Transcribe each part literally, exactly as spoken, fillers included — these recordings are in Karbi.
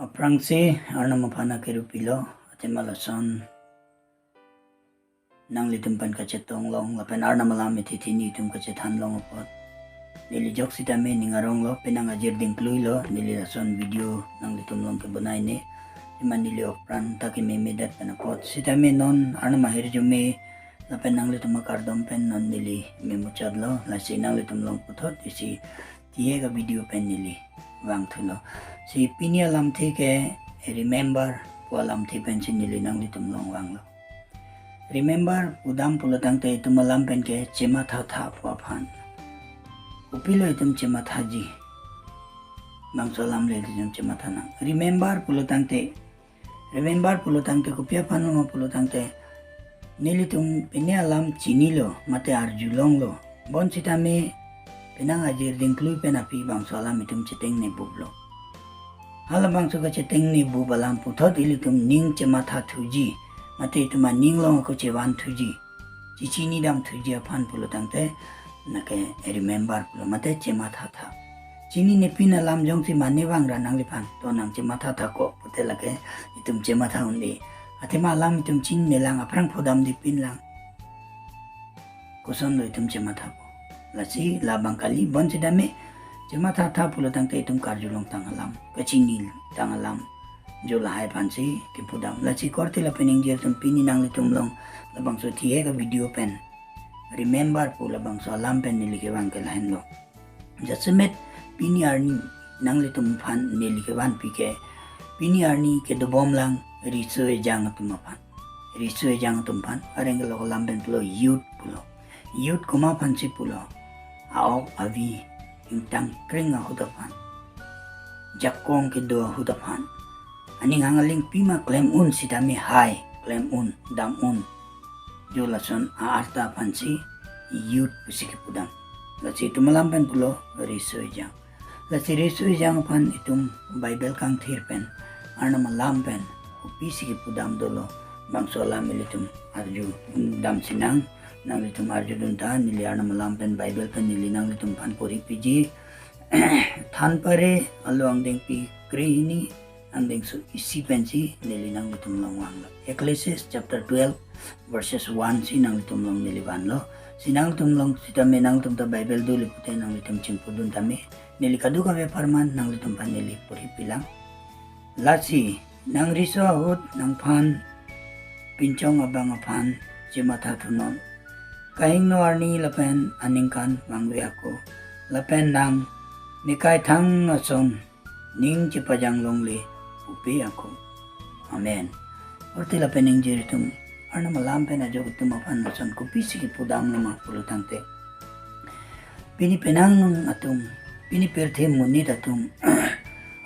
Aphrangsi Arnam aphan akiru pilo, athema lason nanglitum pen kachetong long, lapen Arnam alam ithi thini itum kachethan long apot neli jok sitame ning arong lo, penang ajir dingklui lo, neli lason video nanglitum along kebonai ne. Athema neli ok pran ta kememe det pen apot. Sitame non Arnam ahirjume lapen nanglitum akardom pen non neli memuchot lo, lasi nanglitum along puthot isi tihek a video pen neli vangthulo. Si pini alamthe ke remember pu alamthe pensi neli nanglitum along vanglo. Remember pudam pulo tangte itum alam pen ke chemathatha pu aphan. Kopilo itum chemathaji? Bangso alam le itum chematha nang. Remember pulo tangte, remember pulo tangte kopi aphan lo pulo tangte, nelitum pini alam chinilo, mate arjulonglo. Bonsitame penang ajir dingklui pen aphi bangso alam itum chetengne buplo. Halabangso kachetengne bup alam puthot ilitum ning chematha thuji, mate itum aning along ako chevan thuji, chechini dam thuji aphan pulo tangte, nake remember pulo, mate chemathatha. Chinine pin alam jongsi mane vangra nangliphan, to nang chemathatha ko pute lake itum chematha un-e. Athema alam itum chinine lang, aphrang pudam di pin lang. Kosonlo itum chemathapo? Lasi labang kali. Bonsitame chemathatha pulo tangte itum karjulong tang alam, kachini tang alam, jo lahai aphansi kepudam. Lasi korte lapen ingjir atum, pini nanglitum along labangso tihek a video pen remember pu labangso alam pen neli kevang ke lahenlo. Jasemet pini arni nanglitum aphan neli kevanpi ke, pini arni kedobom lang riso ejang atum aphan. Riso ejang atum aphan, areng kelok alam pen pulo youth pulo. Youth komat aphansi pulo? A-ok avi, ingtang kring ahut aphan, jakong kedo ahut aphan. Aning hang aling pima klem un sitame hai, klem un, dam un, jo lason a-arta aphansi youth pusi kepudam. Lasi itum alam pen pulo riso ejang. Lasi riso ejang aphan itum Bible kangthir pen, Arnam alam pen kopisi kepudam dolo, bangso alam ilitum arjudam sinang. Nanglitum arjudun ta, neli Arnam alam pen, Bible pen neli nanglitum aphan porhi piji. Thanpare alo angdengpi krehini, angdengso isi pensi neli nanglitum along vanglo. Ecclesiastes chapter twelve, verses one si nanglitum along neli vanlo. Si nanglitum along sitame nanglitum ta Bible dole pute nanglitum chingpudun tame. Neli kadokave apharman nanglitum aphan neli porhi pilang. Lasi nang riso ahut nangphan pinchong abang aphan chematha thunon. Kahingno arni lapen aningkan vangve ako, lapen nang nekaithang ason ning chepajang longle pupe ako. Amen. Korte lapen ingjir atum, Arnam alam pen ajok itum aphan lason kopisi kepudam loma pulo tangte, pini penang atum, pini pirthe monit atum,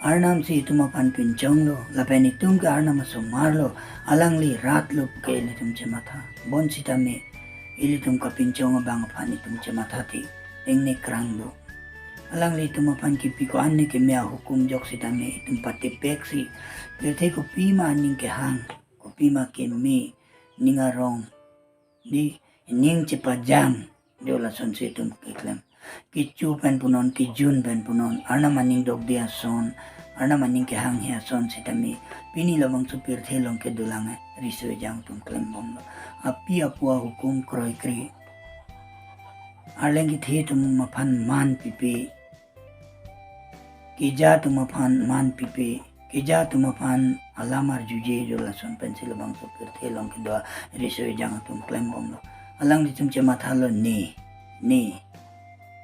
Arnamsi itum aphan pinchonglo, lapen itum ke Arnam asomarlo, alangli ratlo puke ilitum chematha. Bonsitame ilitum kapinchong abang aphan itum chematha ti, tengne krang do. Alangli itum aphan kipi ko-an ne keme ahukum jok sitame itum patepeksi, pirthe kopima aning kehang, kopima keme, ning arong, di ning chepajang, jo lasonsi itum keklem. Kecho pen punon, kejun pen punon, Arnam aning dokde ason, Arnam aning kehanghe ason sitame, pini labangso pirthe along kedolang riso ejang atum klembomlo. Api apo ahukum kroikre, arleng kethe atum aphan man pipe, keja atum aphan man pipe, keja atum aphan alam arjuje, jo lason pensi labangso pirthe along kedo riso ejang atum klembomlo. Alanglitum chemathalo, ne, ne,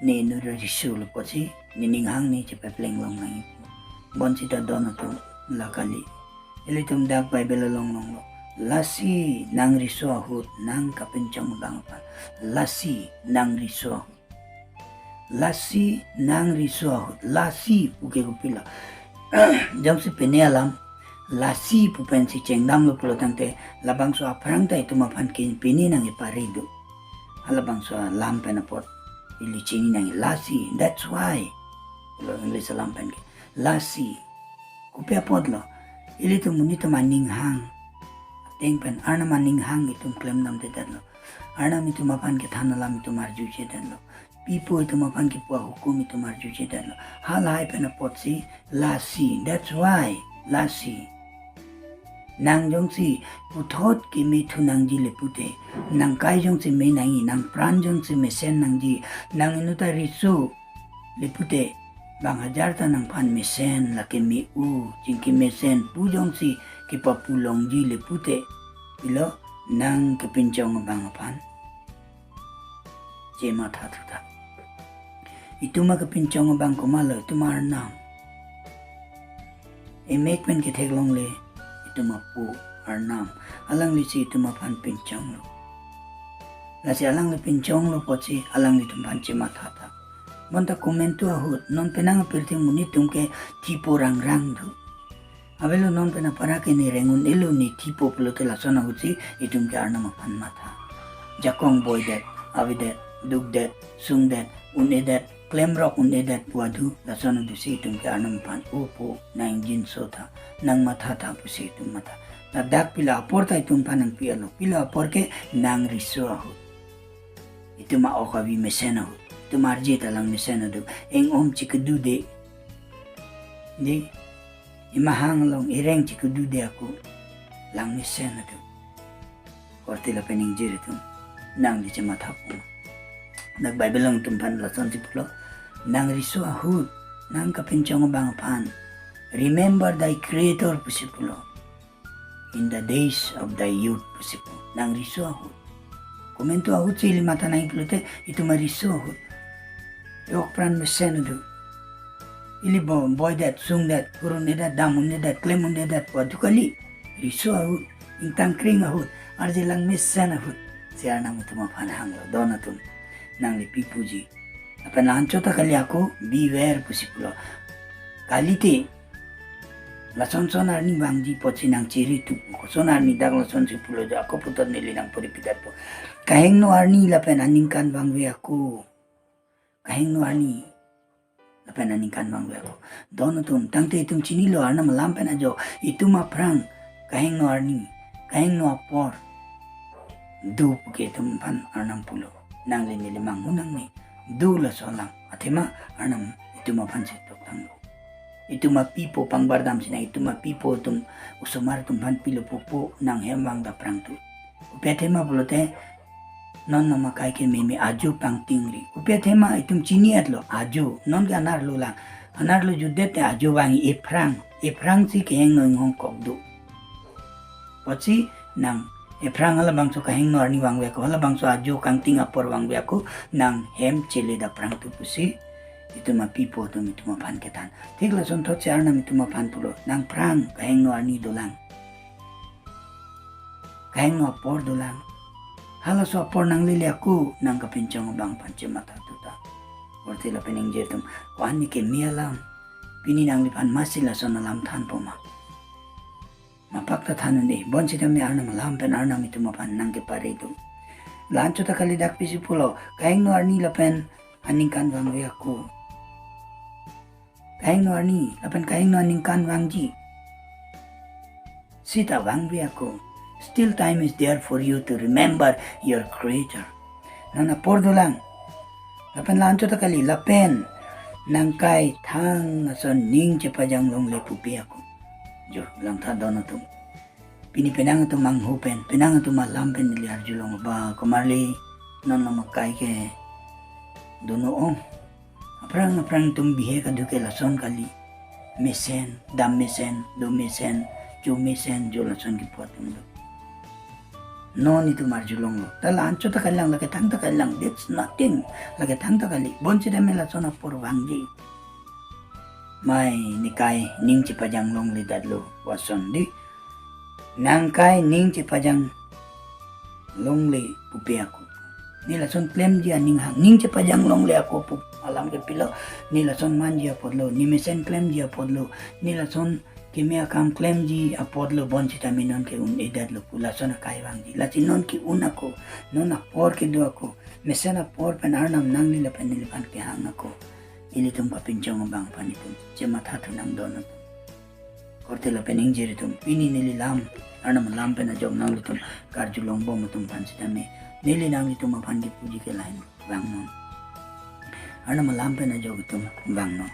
ne nura risolo pusi, nening hang ne chepepleng long nang. Bonsita don atum la kali. Ilitum dak Bible along longlo. Lasi nang riso ahut nang kapinchong abang aphan. Lasi nang riso ahut. Lasi nang riso ahut. Lasi puke kopilo? Jongsi pine alam lasi pu pensi chengdamlo pulo tangte, labangso aphrang ta itum aphan ke pine nangkepari do. Halabangso alam pen apot ili chini nang, lasi, that's why. Lo English alam pen ke. Lasi. Kopi apotlo? Ilitum monit atum aning hang ateng pen, Arnam aning hang itum klemdamdedetlo. Arnam itum aphan kethan alam itum arjujedetlo. Pipo itum aphan kipu ahukum itum arjujedetlo. Halahai pen apotsi lasi. That's why Lasi nang jongsi puthot kemethu nangji le pute, nang kai jongsi me nangji, nang pran jongsi mesen nangji, nang inut ta riso le pute, bang hajar ta nangphan mesen, lake me-u, chingki mesen pu jongsi kepapu longji le pute, pilo, nang kepinchong abang aphan chematha thu tha. Itum akepinchong abang komatlo, itum Arnam. Emek pen kethek longle itum apo Arnam. Alanglisi itum aphan pinchonglo. Lasi alangli pinchonglo apotsi alanglitum aphan chematha tha. Bonta komantu ahut, non penang apirthe monit atum ke thipo rangrang do. Avelo, non pen apara ke ne reng un-elo, ne thipo pulote lason ahutsi itum ke Arnam aphan matha. Jakong boidet, avedet, dukdet, sungdet, un-edet, klemrok un-edet pu adu, lason adusi itum ke Arnam aphan, "O po, nang ingjinso tha, nang matha tha," pusi itum matha. Ladak pilo apor ta itum aphan nangpi-etlo, pilo apor ke nang riso ahut. Itum a-ok avi mesen ahut, itum arje ta lang mesen adu, eng-om chikedude. Di, imahang along ireng chikedude ako, lang mesen adu. Korte lapen ingjir atum, nangli chematha puma. Dak Bible along itum aphan lasonsi pulo, nang riso ahut, nang kepinchong abang aphan, "Remember thy Creator," pusi pulo. "In the days of thy youth," pusi pu, nang riso ahut. Komantu ahutsi ili matha nangji pulote, itum ariso ahut. E-ok pran mesen adu. Ili bo-, boidet, sungdet, hur un-edet, dam un-edet, klem un-edet pu adu kali. Riso ahut, ingtang kring ahut, arje lang mesen ahut. Si Arnam itum aphan hanglo, don atum, nangli pi puji. Lapen la-anchot ta kali ako, beware pusi pulo. Kalite, lasonson arni vangji apotsi nang chiri tu. Koson arni dak lasonsi pulo jo, ako puthot neli nangpuri pidat po. Kahingno arni lapen aningkan vangve ako. Kahingno arni lapen aningkan vangve ako. Don atum, tangte itum chinilo Arnam alam pen ajok, itum aphrang kahingno arni, kahingno apor do puke itum aphan Arnam pulo. Nangli neli manghu nangne. Do laso alam. Athema Arnam itum aphan si toktanglo. Itum apipo pangbar damsi nang, itum apipo atum osomar atum aphan pilo, "Popo, nang hem vangdam aphrang tu." Kopi athema pulote, non namakai ke meme ajo pangtingri. Kopi athema itum chini-etlo, ajo, non ke anerlo lang. Anerlo jutdet te ajo vangji, ephrang. Ephrangsi kehingno inghongkok do. Apotsi nang ephrang halabangso kahingno arni vangve ako, halabangso ajo kangting apor vangve ako, nang hem cheledam aphrang tu pusi itum apipo atum itum aphan kethan. Thik lasonthotsi Arnam itum aphan pulo, nang phrang kahingno arni dolang, kahingno apor dolang. Halaso apor nanglele ako, nang kepinchong abang aphan chematha tu tha. Korte lapen ingjir atum, ko-an ne keme alam, pini nangliphan masi lason alam thanpo ma? Mapak ta than un-e, bonsitame Arnam alam pen Arnam itum aphan nangkepare do. La-anchot ta kali dak pisi pulo, kahingno arni lapen aningkan vangve ako. Kahingno arni lapen kahingno aningkan vangji. Sita vangve ako. Still time is there for you to remember your Creator. Non apor dolang. Lapen la-anchot ta kali, lapen nang kai thang ason ning chepajang longle pupe ako. Jo, langtha don atum. Pini penang atum manghu pen, penang atum alam pen neli arjulong, ba komarli, non namakai ke dono ong. Aphrang aphrang itum bihek adu ke lason kali. Mesen, dam mesen, do mesen, cho mesen, jo lason kipu atum do. Non itum arjulonglo. Ta la-anchot ta kali lang, lake thang ta kali lang. That's nothing. Lake thang ta kali. Bonsitame lason apor vangji. Mai ne kai ning chepajang longledetlo pu ason di. Nang kai ning chepajang longle pupe ako. Ne lason klemji aning hang. Ning chepajang longle ako pu alam ke pilo. Ne lason manji apotlo. Ne mesen klemji apotlo. Ne lason keme akam klemji apotlo, bonsitame non ke un-edetlo pu lason akai vangji. Lasi non ke-un ako. Non apor kedo ako. Mesen apor pen Arnam nangli lapen neliphan kehang ako. Ilitum kapinchong abang aphan itum chematha thu nang don atum. Korte lapen ingjir atum, pini neli lam, Arnam alam pen ajok nanglitum karjulong bom atum aphan sitame, neli nanglitum aphan kipuji ke lain, vangnon. Arnam alam pen ajok itum vangnon.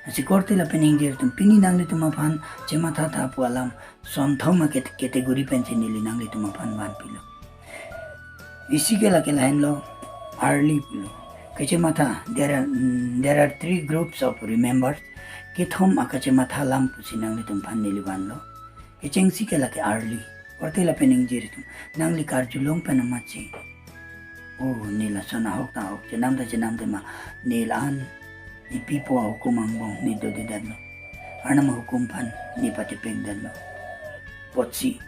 Lasi korte lapen ingjir atum, pini nanglitum aphan chematha tha pu alam sonthom a ket-, category pensi neli nanglitum aphan vanpilo. Isi ke lake lahenlo, arli pulo. Kachematha, there are, mm, there are three groups of remembers. Kethom akachematha alam pusi nanglitum aphan neli vanlo. Kechengsi ke lake arli. Korte lapen ingjir atum, nangli karjulong pen amatsi, o, ne lason ahok ta ahok, chenam ta chenam tema, ne la-an, ne pipo ahukum angbong ne dodedetlo. Arnam ahukum aphan ne patipekdetlo. Apotsi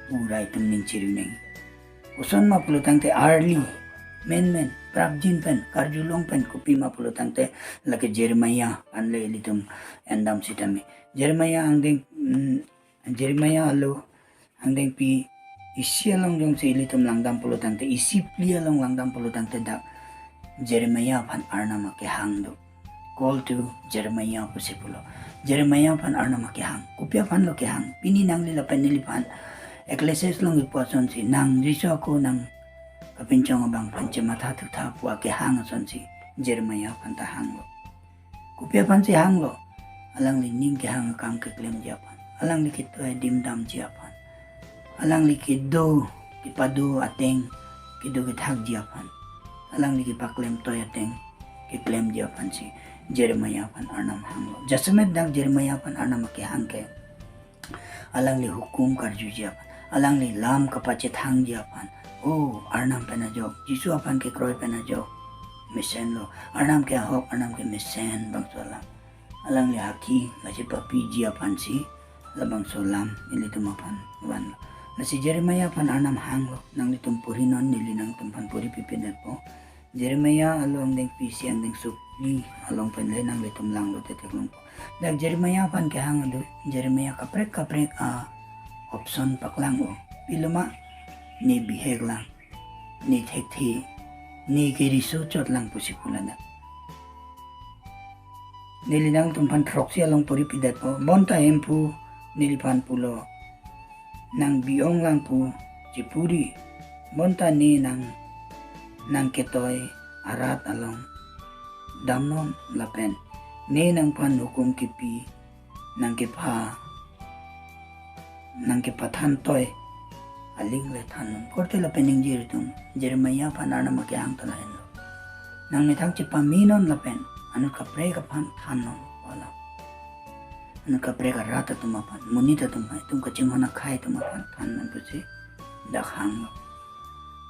pu rai atum ning chiruneng. Koson ma pulo tangte arli, menmen, prapjin pen, karjulong pen, kopi ma pulo tangte lake Jeremiah anle ilitum endam sitame. Jeremiah angdeng, mm, Jeremiah alo angdengpi isi along jongsi ilitum langdam pulo tangte, isi phli along langdam pulo tangte dak Jeremiah aphan Arnam akehang do. Call to Jeremiah pusi pulo. Jeremiah aphan Arnam akehang. Kopi aphan lo kehang? Pini nangli lapen neliphan Ecclesiastes along kipu asonsi, nang riso ako nang kapinchong abang aphan chematha thutha pu akehang asonsi Jeremiah aphan ta hanglo. Kopi aphansi hanglo? Alangli ning kehang akam keklemji aphan, alangli ketoi adim damji aphan, alangli kedo kepado ateng kedo kethakji aphan, alangli kepaklem toi ateng keklemji aphansi Jeremiah aphan Arnam hanglo. Jasemet dak Jeremiah aphan Arnam akehang ke alangli hukum karjuji aphan, alangli lam kapachethangji aphan. O, Arnam pen ajok, Jisu aphan kekroi pen ajok mesenlo. Arnam ke ahok, Arnam ke mesen bangso alam. Alangli haki lasi papiji aphansi labangso alam ilitum aphan vanlo. Lasi Jeremiah aphan Arnam hanglo, nanglitum purinon, neli nangtum aphan puri pipedetpo. Jeremiah alo angdengpi isi angdengso phli along pen le nanglitum langlo te theklongpo. Dak Jeremiah aphan kehang ado, Jeremiah kaprek kaprek a-option paklang o. Pilo ma? Ne bihek lang, ne thekthe, ne keriso chot lang pusi pu ladak. Neli nangtum aphan throksi along puri pidetpo. Bonta Hemphu neliphan pulo, nang bi-ong lang pu chepuri, bonta ne nang, nang ketoi arat along damnon lapen ne nangphan hukum kipi, nang kepha, nang kepathan toi aling le thannon. Korte lapen ingjir atum, Jeremiah aphan Arnam akehang ta lahenlo. Nang methang chepamenon lapen anut kaprek aphan thannon pu alam. Anut kaprek arat atum aphan, monit atum aphan, itum kachinghon akhei atum aphan thannon pusi dak hanglo.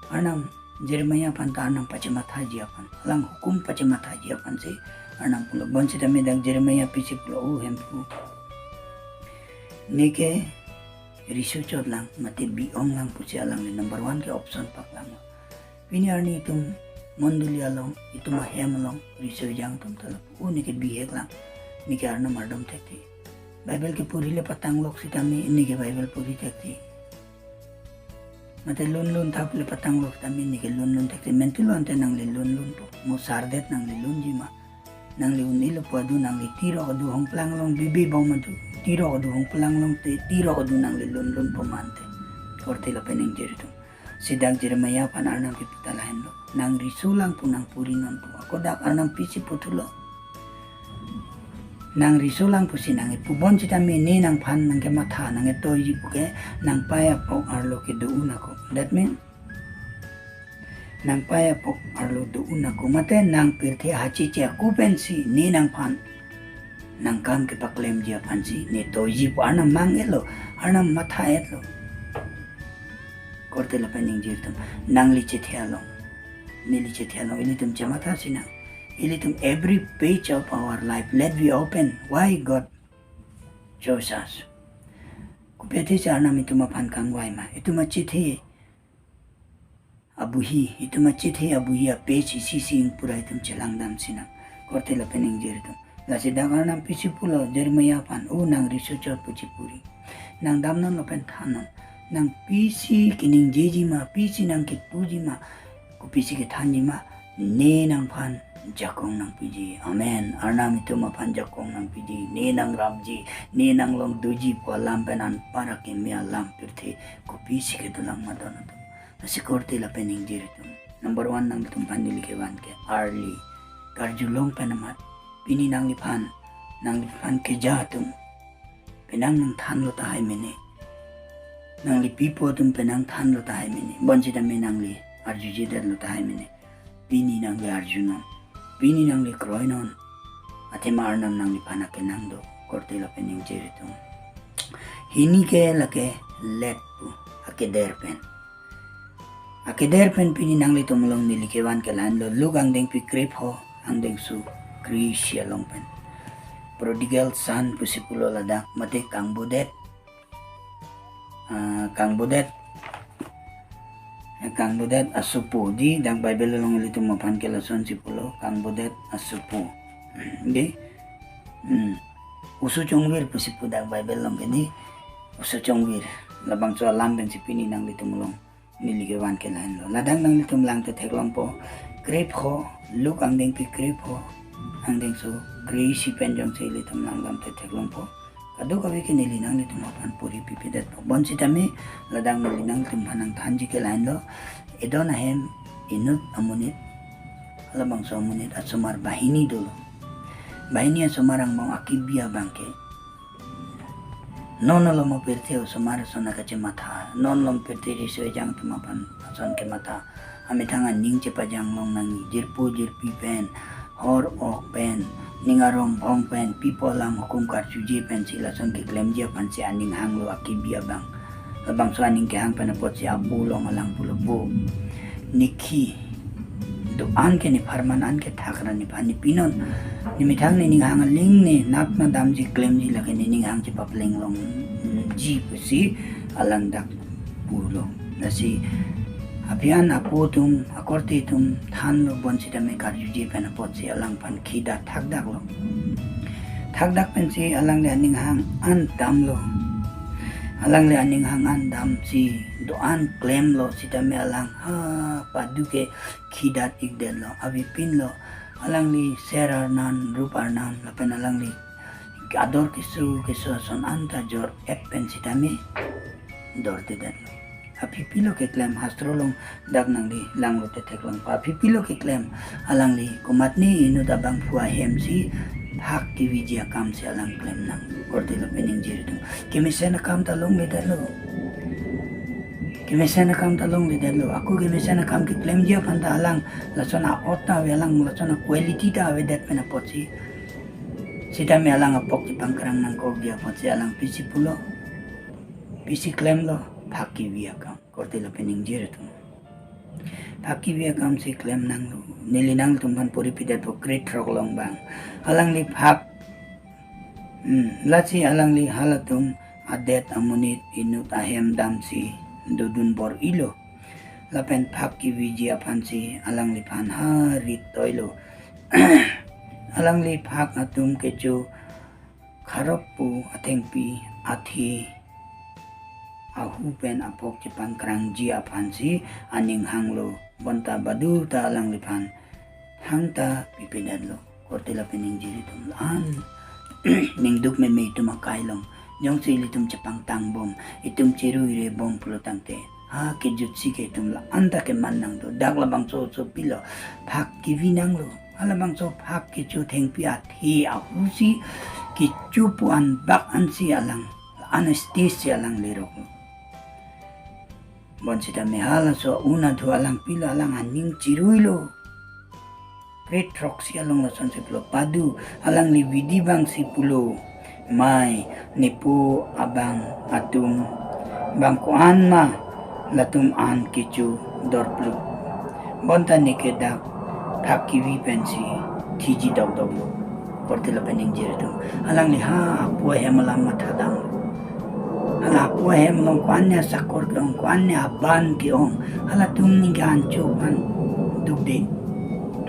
Arnam Jeremiah aphan ta Arnam pachemathaji aphan, alang hukum pachemathaji aphansi Arnam pulo. Bonsitame dak Jeremiah pisi pulo, O Hemphu, ne ke riso chot lang mate bi-ong lang pusi alangli number one ke option paklanglo. Pini arni itum mondoli along, itum ahem along riso ejang atum ta lapu, O, ne ke bihek lang, ne ke Arnam ardom thekthe. Bible kepuri le patanglok sitame ne ke Bible puri thekthe. Mate lun lun thap le patanglok sitame ne ke lun lun thekthe. Mentulo ante nangli lun lunpo. Mo sardet nangli lunji ma? Nangli un-elo pu adu, nangli tirok adu, hongplang along bibi bom adu, tirok adu, hongplang along te tirok adu nangli lun lunpo ma ante? Korte lapen ingjir atum, si dak Jeremiah aphan Arnam kipu ta lahenlo. Nang riso lang pu nang purinon pu. Ako dak Arnam pisi puthulo? Nang riso lang pusi nang kipu, bonsitame ne nangphan nang kematha, nang ketoiji pu ke nangpai apok arlo kedo-un ako. That means, nangpai apok arlo do-un ako mate nang pirthe hachiche ako pensi ne nangphan nang kam kepaklemji aphansi ne toiji pu Arnam mang-etlo, Arnam matha-etlo. Korte lapen ingjir atum, nangli chethe along, neli chethe along, ilitum chematha sinang. Ilitum every page of our life, let we open why God chose us. Kopi athesi Arnam itum aphan kangvai ma? Itum achethe abohi, itum achethe abohi a-page isi isi ingpura itum chelangdam sinang. Korte lapen ingjir atum, lasi dak Arnam pisi pulo Jeremiah aphan, O, nang riso chot pu chepuri, nang damnon lapen thannon. Nang pisi keningjeji ma, pisi nang kipuji ma, kopisi kethanji ma, ne nangphan jakong nangpiji. Amen. Arnam itum aphan jakong nangpiji, ne nangrapji, ne nanglong doji pu alam pen anpar akeme alam pirthe kopisi kedolang ma don atum? Lasi korte lapen ingjir atum, number one nangtum aphan neli kevan ke arli, karjulong pen amat. Pini nangliphan nangliphan keja atum penang nangthanlo tahai mene. Nangli pipo atum penang thanlo tahai mene. Bonsitame nangli arjujedetlo tahai mene. Pini nangli arjunon. Pini nangli kroinon. Athema Arnam nangliphan akenang do. Korte lapen ingjir atum. Hini ke lake let pu. Akeder pen. Akeder pen pini nanglitum along neli kevan ke lahenlo, Luke angdengpi krepho, angdengso kre-isi along pen. Prodigal son pusi pulo ladak, mate kangbodet. Ah, kangbodet. Eh, kangbodet asopo. Dei, dak Bible along ilitum aphan ke lasonsi pulo, kangbodet asopo. Dei. Hmm. Oso chongvir pusi pu dak Bible along ke, dei. Oso chongvir. Labangso alam pensi pini nanglitum along neli kevan ke lahenlo. Ladak nanglitum langte theklongpo. Krepho, Luke angdengpi krepho, angdengso kre-isi pen jongsi ilitum langdamte theklongpo. Kadokave ke neli nanglitum aphan puri pipedetpo. Bonsitame ladak neli nanglitum aphan nangthanji ke lahenlo. Edon ahem inut amonit, halabangso amonit asomar banghini dolo. Banghini asomar angbong akebi abang ke, non malom apirthe osomar ason kachematha, non malom apirthe riso ejang atum aphan ason kematha. Amethang aning chepajang long nangji, jirpo jirpi pen, hor ok pen, ning arong bhong pen, pipo alam hukum karjuje pensi lason keklemji aphansi aning hanglo akebi abang. Labangso aning kehang pen apotsi abo along alang pulo, bo, ne khi do-an ke, ne pharman an ke thakra nephan ne pinon. Ne methang ne ning hang aling ne nat na damji klemji lake ne ning hang chepapleng longji pusi alang dak pulo. Lasi aphi-an apo atum, akorte atum thanlo, bonsitame karjuje pen apotsi alangphan khidat thakdaklo. Thakdak pensi alangli aning hang an damlo. Alangli aning hang an damsi do-an klemlo, sitame alang ha padu ke khidat-ikdetlo, avepinlo. Alangli ser arnan, rup arnan, lapen alangli ador keso keso ason anta jor-et pen sitame dordedetlo. Aphi pilo keklem, hastro along dak nangli langlote theklongpo. Aphi pilo keklem, alangli komatne inut abangphu ahemsi phak keviji akamsi alang klem nang. Korte lapen ingjir atum. Kemesen akam ta longledetlo. Kemesen akam ta longledetlo. Ako kemesen akam keklemji aphan ta alang lason a-ot ta ave, alang lason a-quality ta avedet pen apotsi, sitame alang apok chepangkrang nangkokji apotsi alang pisi pulo, pisi klemlo, phak kevi akam. Korte lapen ingjir atum. Phak kevi akamsi klem nanglo. Neli nanglitum aphan puri pidetpo, krethrok along abang. Alangli phak, hmm, lasi alangli halatum adet amonit inut ahem damsi dodun bor-ilo. Lapen phak keviji aphansi alangliphan ha rit toilo. Alangli phak atum kecho kharop pu athengpi athe ahu pen apok chepangkrangji aphansi aning hanglo, bonta badu ta alangliphan hang ta pipedetlo. Korte lapen ingjir atum, la-an ningduk meme itum akai along jongsi ilitum chepangtang bom, itum cherui-re bom pulo tangte, ha kejutsi ke itum la-an ta keman nangdo. Dak labangso oso pilo, phak kevi nanglo. Halabangso phak kecho thengpi athe ahusi kecho pu anbak ansi alang, la-an stage si alang leroklo. Bonsitame halaso unadhu alang pilo, alang aning cheruilo. Krethroksi along lasonsi pulo, padu alangli vidi abangsi pulo, mai, nepo abang atum abang ko-an ma latum an kecho dorpluk. Bonta neke dak phak kevi pensi thiji dokdoklo. Korte lapen ingjir atum. Alangli ha apo ahem alam mathadamlo. Hala apo ahem along ko-an ne asakor ke-ong, ko-an ne aban ke-ong. Halatum ningkan cho aphan dukde.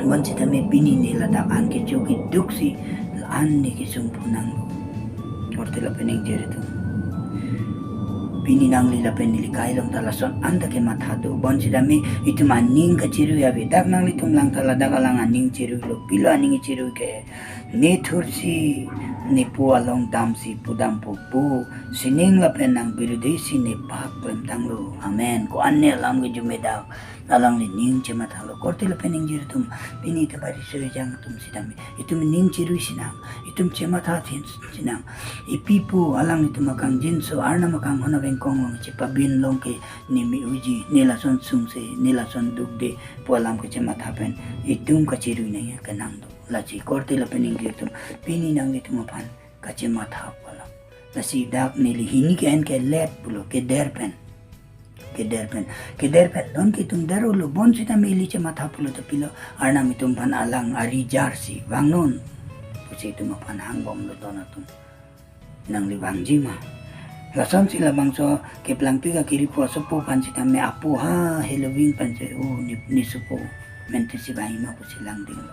Bonsitame pini ne ladak an kecho keduksi la-an ne kesung phu nanglo. Korte lapen ingjir atum. Pini nangli lapen neli kai along ta lason an ta kematha do. Bonsitame itum aning kacherui ave. Dak nanglitum lang ta ladak alang aning cheruilo. Pilo aning cherui ke? Ne thursi nepo along damsi pudampo pu, sining lapen nang birudesi ne phak klemtanglo. Amen. Ko-an ne alam kejume dak Alangli ning chemathalo. Korte lapen ingjir atum, pini kebari soi jang atum sitame, itum ning cherui sinang, itum chematha thin sinang. Ipi pu alanglitum akangjinso, Arnam akanghon avengkong along chepabin long ke, ne me-uji, ne lason sungse, ne lason dukde pu alam kechematha pen itum kacherui nangji kenang do. Lasi korte lapen ingjir atum, pini nanglitum aphan kachematha pu alam. Lasi dak neli hini ke-en ke let pulo, keder pen. Keder pen. Keder pen. Non ke itum der-olo, bonsitame ili chematha pulo ta pilo, Arnam itum aphan alang ari jarsi vangnon pusi itum aphan hangbomlo don atum. Nangli vangji ma? Lasonsi labangso keplangpik akiripo asopo aphan sitame apo ha heloving pensi, o ne, ne sopo mente si vangji ma pusi langdinglo.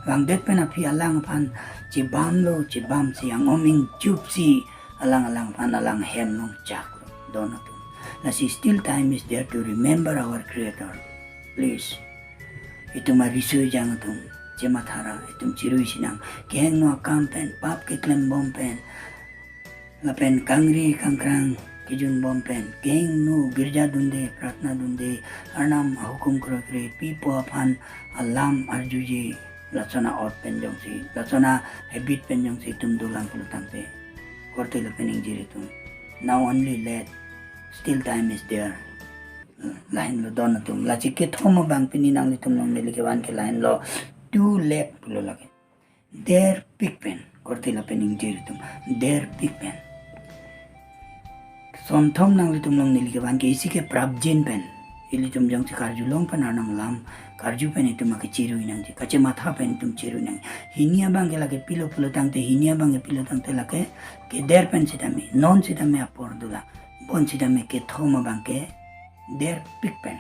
Vangdet pen aphi alang aphan chebamlo, chebamsi ang-om ingchupsi alang, alang aphan alang hem along chaklo don atum. Lasi still time is there to remember our Creator. Please. Itum ariso ejang atum chemathara, itum cherui sinang. Kehingno akam pen, pap keklembom pen, lapen kangri kangkrang kejunbom pen, kehingno girja dunde, pratna dunde, Arnam ahukum kroikre, pi pu aphan alam arjuje, lason a-ot pen jongsi, lason a-habit pen jongsi itum dolang pulo tangte, korte lapen ingjir atum, now only let, still time is there. Lahenlo don atum. Lasi kethom abang pini nanglitum along neli kevan ke lahenlo, too late pulo lake. Derpik pen. Korte lapen ingjir atum, derpik pen. Sonthom nanglitum along neli kevan ke isi ke prapjin pen, ilitum jongsi karjulong pen Arnam alam karju pen itum akecherui nangji, kachematha pen itum cherui nang. Hini abang ke lake pilo pulo tangte, hini abang ke pilo tangte lake keder pen sitame, non sitame apor dolang. Bonsitame kethom abang ke derpik pen.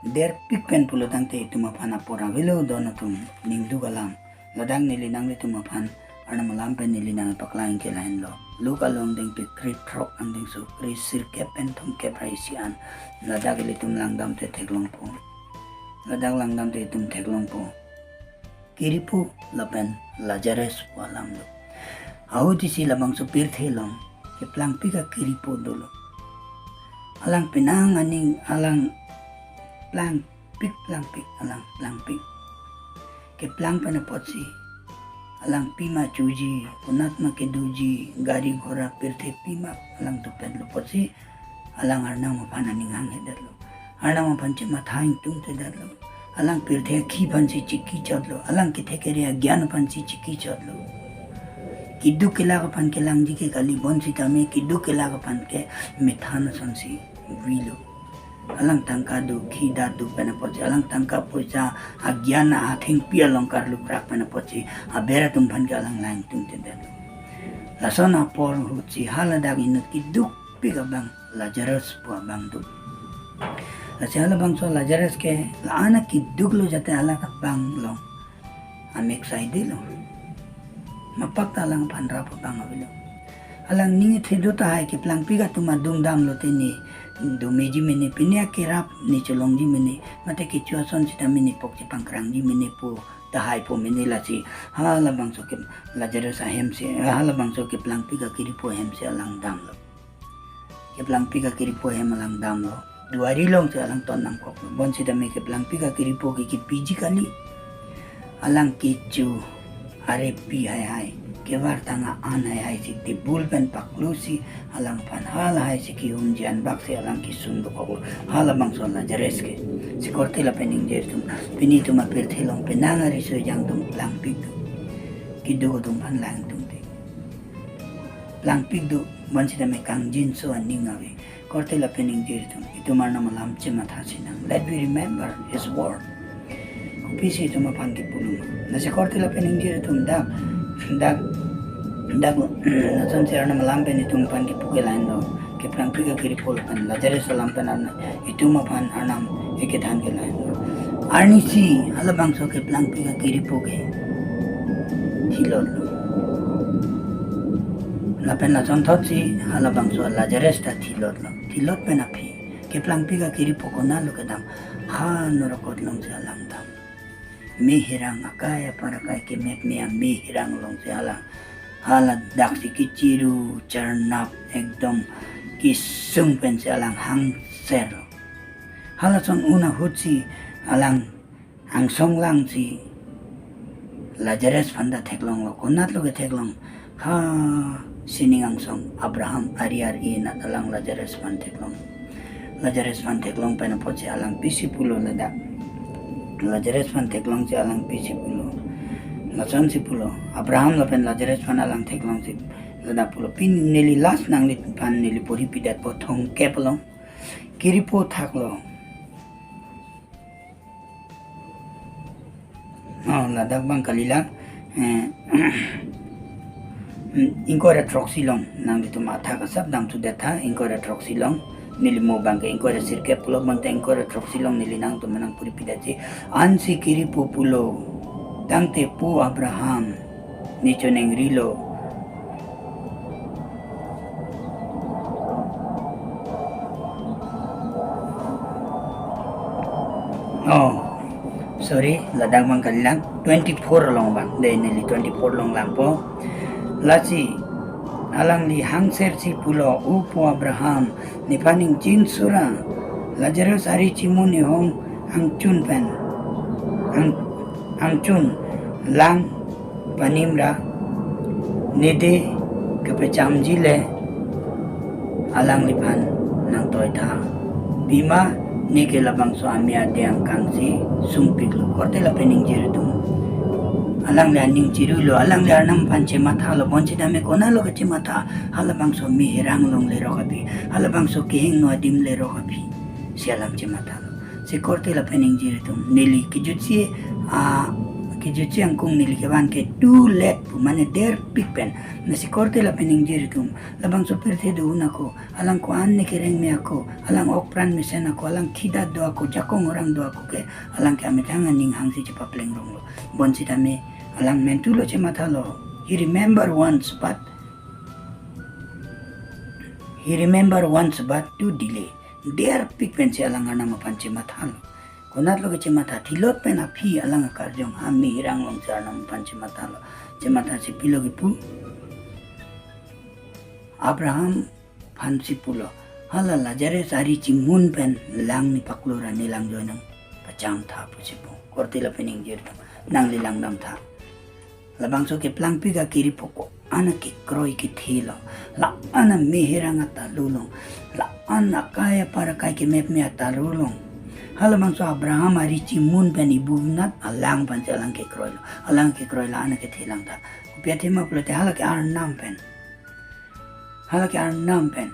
Derpik pen pulo tangte itum aphan apor avelo don atum, ningduk alam. Ladak neli nanglitum aphan Arnam alam pen neli nangpaklang ke lahenlo. Luke along dengpi krethrok angdengso kresirkep pen thomkep ra isi an. Ladak ilitum langdamte theklongpo. Ladak langdamte itum theklongpo. Kiripo lapen Lazarus pu alam do. Ahut isi labangso pirthe along keplangpik akiripo dolo. Alang penang aning, alang plangpik, plangpik, alang plangpik. Keplang pen apotsi alang pima choji, konatma kedoji, gari ghora pirthe pima alang dopetlo apotsi, alang Arnam aphan aning hanghe detlo. Arnam aphan chematha ingtungte detlo. Alang pirthe akhi aphansi chiki chotlo. Alang kethe kere agyan aphansi chiki chotlo. Keduk kelak aphan kelangji ke kali, bonsitame keduk kelak aphan ke methan asonsi vilo. Alang tangka do, khi dak do pen apotsi, alang tangka poisa, agyan athengpi along karlu krak pen apotsi, aber atum aphan ke alang lang ingtungte detlo. Lason apor ahutsi haladak inut kedukpik abang Lazarus pu abang do. Lasi halabangso Lazarus ke la-an akeduk lo jate hala abang along amek saidelo. Mapak ta alang aphan rap abang avelo. Alang ning ethe do tahai, keplangpik atum adung damlote ne domeji mene, pine akerap ne cholongji mene, mate kecho ason sitame ne pok chepangkrangji mene pu tahai po mene. Lasi halabangso ke Lazarus ahemsi, halabangso keplangpik akiripo ahemsi alang damlo. Keplangpik akiripo ahem alang damlo. Duari alongsi alang ton nangkoklo. Bonsitame keplangpik akiripo ke kepiji kali. Alang kecho arepi haihai, kevar tang a-an haihai si table pen paklosi alang aphan halahaisi kehumji anbaksi alang kesung dokoklo. Halabangso Lazarus ke. Si korte lapen ingjir atum, pini itum apirthe along penang ariso ejang atum plangpik do. Keduk atum aphan lang ingtungte. Plangpik do, bonsitame kangjinso aning ave. Korte lapen ingjir atum, itum Arnam alam chematha sinang. Let we remember his word. Kopisi itum aphan kepulo ma? Lasi korte lapen ingjir atum, dak, dak, dak, lasonsi Arnam alam pen itum aphan kepu ke lahenlo. Keplangpik akiripo lapen Lazarus alam pen Arnam, itum aphan Arnam ekedhan ke lahenlo. Arnisi halabangso keplangpik akiripo ke thilotlo. Lapen lasonthotsi halabangso Lazarus ta thilotlo. Thilot pen aphi keplangpik akiripo konatlo kedam? Ha norokot alongsi alang dam. Me hirang, akai apar akai kemep me ame hirang alongsi alang, haladaksi kechiru charnap ekdom kesung pensi alang hangserlo. Halason un ahutsi alang angsong langsi Lazarus aphanta theklonglo. Konatlo ketheklong? Ha, sining angsong Abraham ari ar-e anat alang Lazarus aphan theklong. Lazarus aphan theklong pen apotsi alang pisi pulo ladak. Lazarus aphan theklongsi alang pisi pulo. Lasonsi pulo. Abraham lapen Lazarus aphan alang theklongsi ladak pulo. Pini neli last nangliphan neli pori pidet po thongkep along. Kiripo thaklo. Oh, ladak abang kalilang. Eh, ingkoi ra throksi along nanglitum athak asap damthudet tha, ingkoi ra throksi along. Neli mo abangke ingkoi ra sirkep pulo abangta ingkoi ra throksi along neli nangtum nangpori pidetji. Ansi kiripo pulo. Tangte po Abraham, ne choningrilo. Oh, sorry, ladak abang kalilang, twenty-four along abang, dei neli twenty-four along langpo. Lasi, alangli hangsersi pulo, O po Abraham, nephan ingjin sura, Lazarus ari chimun ehong angchun pen, ang, angchun lang panim ra, nede kepachamji le alangliphan nangtoi tha. Pima neke labangso ame ade angkangsi sungpiklo. Korte lapen ingjir atum, alangli aning chiruilo, alangli arnam aphan chemathalo, bonsitame konatlo kechematha? Halabangso me herang along lerok aphi, halabangso kehingno adim lerok aphi si alang chemathalo. Si korte lapen ingjir atum, neli kejutsi, ah, kejutsi angkung neli kevanke too late pu, mane derpik pen. Lasi korte lapen ingjir atum, labangso pirthe do-un ako, alang ko-an ne kereng me ako, alang ok pran mesen ako, alang khidat do ako, jakong orang do ako ke, alang ke amethang aning hangsi chepapleng ronglo. Bonsitame alang mentulo chemathalo. He remember once, but he remember once, but too delay. Derpik pensi alang arnam aphan chemathalo. Konatlo kechematha? Thilot pen aphi alang akarjong ha me herang alongsi arnam aphan chemathalo. Chemathasi pilo kipu? Abraham aphansi pulo, hala Lazarus ari chimun pen lang nepaklo ra ne lang joi nangpacham tha pusi pu. Korte lapen ingjir atum, nangli langdam tha. Labangso keplangpik akiripo ko-an akekroi kethelo, la-an ame herang atalo along, la-an akai apar akai kemepme atalo along, halabangso Abraham ari chimun pen ibu inat alang aphansi alang kekroilo, alang kekroi la-an akethe lang tha. Kopi athema pulote hala ke arnam pen, hala ke arnam pen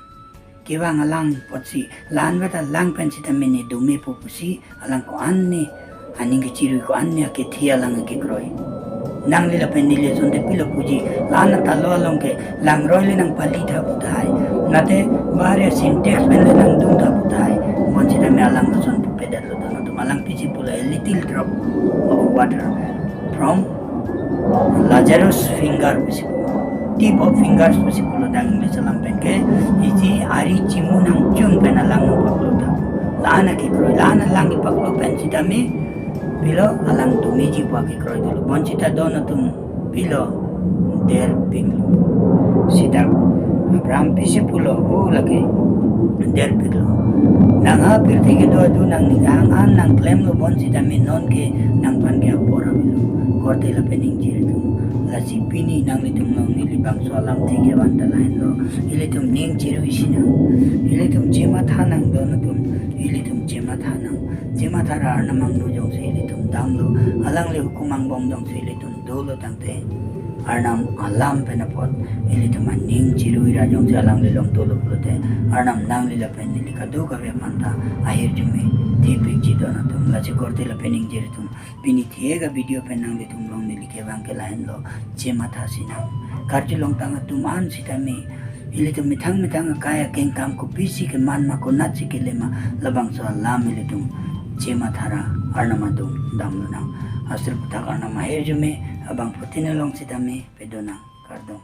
kevang alang apotsi, la-an vet alang pen sitame ne domepo pusi, alang ko-an ne aning kechirui, ko-an ne akethe alang kekroi. Nangli lapen neli asonte pilo puji, la-an atalo along ke langroi le nangpali tha pu tahai, mate bare Sintex pen le nangdung tha pu tahai. Bonsitame alang ason pupedetlo don atum, alang pisi pulo, a little drop of water from Lazarus finger pusi pu, tip of fingers pusi pulo dang English alam pen ke, isi ari chimun angchun pen alang nangpaklo tha. La-an akekroi, la-an alang kepaklo pen sitame pilo, alang domeji pu akekroi dolo. Bonsita don atum pilo, derpiklo. Sita Abraham pisi pulo, o lake derpiklo. Nang ha pirthe kedo adu nangning kehang an nangklemlo, bonsitame non ke nangphan ke apor avelo. Korte lapen ingjir atum, lasi pini nanglitum along neli bangso alamthe kevan ta lahenlo. Ilitum ning chirui sinang, ilitum chematha nang don atum, ilitum chematha nang. Chematha ra arnam angno jongsi ilitum damlo, alangli hukum angbong jongsi ilitum dolo tangte, arnam alam pen apot ilitum aning chirui ra jongsi alangli along dolo pulote, arnam nangli lapen neli kadokave aphanta ahirjume thepikji don atum. Lasi korte lapen ingjir atum, pini thek avideo pen nanglitum along neli kevang ke lahenlo, chematha sinang. Karjulongtang atum an sitame, ilitum methang methang akai akengkam kopisi keman ma, konatsi kele ma, labangso alam ilitum chematha ra arnam adung damlonang. Asur puthak arnam ahirjume abangphutin along sitame pedonang. Kardom.